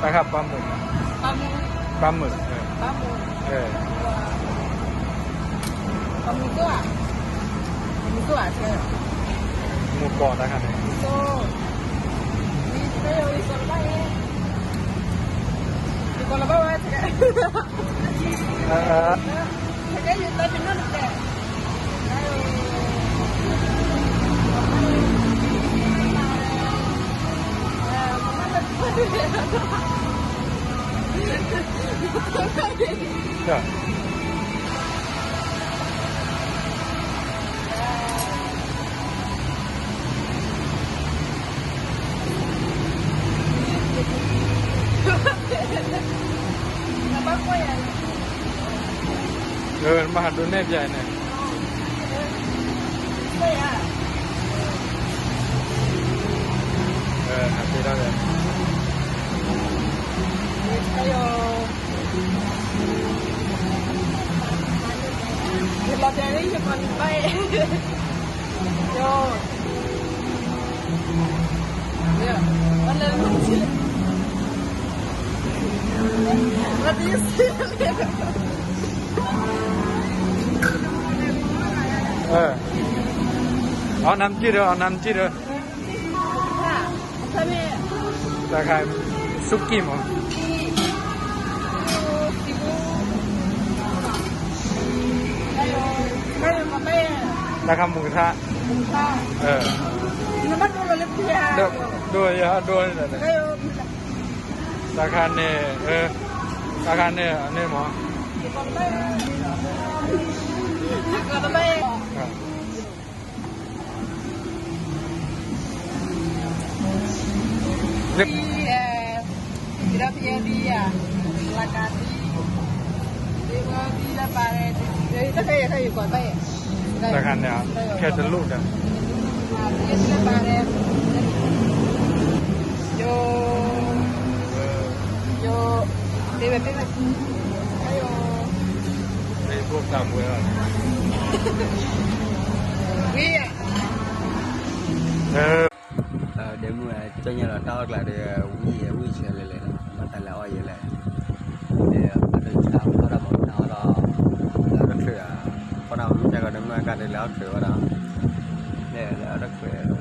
တၢ်ခါပှၤမုာ်, ပှၤမုာ်, ပှၤမုာ်, ပှၤမုာ်, မုာ်ကီၢ်တၢ်ခါန့ၣ်, မၤဟးဒိးနဲၣ်ပျဲန့ၣ်, ဟးတ့ထီၣ်လဲၣ်, လီၤတဲာ်လၢယပှၤန့ၣ်ဘၣ်, เอาน้ำจิ้มเด้อ เอาน้ำจิ้มเด้อ ตาคาย ซุกี้หมู ตาคายหมูกระทะ เออ ดู ดู ดู ตาคายเนี่ย เออ ตาคายเนี่ย อันนี้หมอ တၢ်ခါန့ၣ် ခဲတလိၣ်ဒီး ဒဲမုၣ် ကၠီညါလီၤတၢ်အီၣ်ကျးဒီး ဝံၣ်ဝံၣ်ဆဲလဲၣ်လဲၣ် မၤတၢ်လဲၤအီၣ်ယဲလဲၣ်, ဒီးပှၤတဆါဖီၣ်တၢ်မၤမုၢ်နၤအီၣ်ဒီး လၢအီၣ်တချုး, ဖီၣ်တၢ်မၤမုၢ်နၤကဒီး မုၢ်အကါဒီးလဲၤအီၣ်ချုးဝဲဒီး လဲၤလၢအီၣ်တချုး